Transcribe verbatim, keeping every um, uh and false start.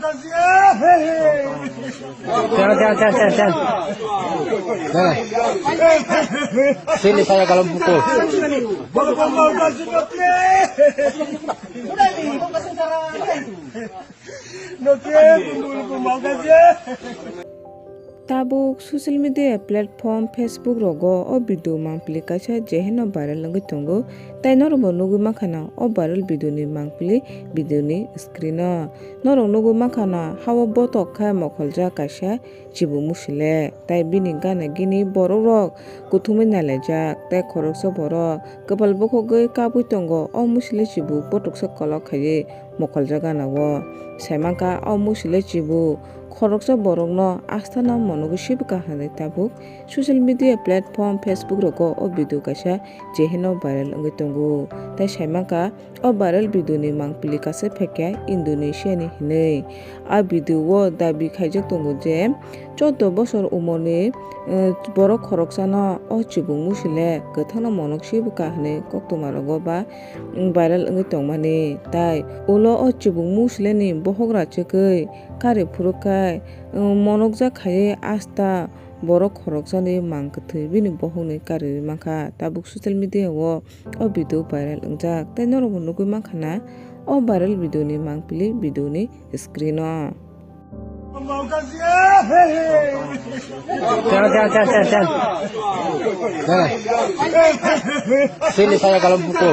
Ten, ten, ten, ten, ten. Sini saya kalau buku. Tabuk social media platform Facebook rogo o video mangpili kaisa je heno viral wngwi tongo, tei norokbo nugwi mankha na o viral video ni mangpili video ni screen o. Norok nugwi mankha na ha o botok khe mokholjak kaisa chibuk musile, tei bini gana gini borok rok kuthumwi nailaijak, tei khoroksa borok kwpal bukhugwi kabwi tongo. O musile chibuk botuksa kolok khaiwi mokholjak gana o. Saimankha o musile chibuk khoroksa borokno astano monogwi sibwkha hwnwi tabuk social media platform Facebook rogo o video kaisa je heno viral wngwi tongo. Tei saimankha o viral video ni mangpili kaisa phekya Indonesia ni hinwi. A video o dabi khaijak tongo je choudo bosor umorni, eh, borok khoroksano o chibuk musile kwthangno monok sibwkha hwnwi koktwma rogo ba, mm, viral wngwi tongmani. Tai ulo o chibuk musile ni bohok rachegwi kari phuru khai, mm, monokjak khaiwi asta borok khoroksani mang kwthwi bini bohokni kariwi mankha. Tabuk social media o o video viral wngjak, tei norokbo nugwi mankha na o viral video ni mangpili video ni screen o. Ten, ten, ten, ten, ten. Sini saya kalau buku.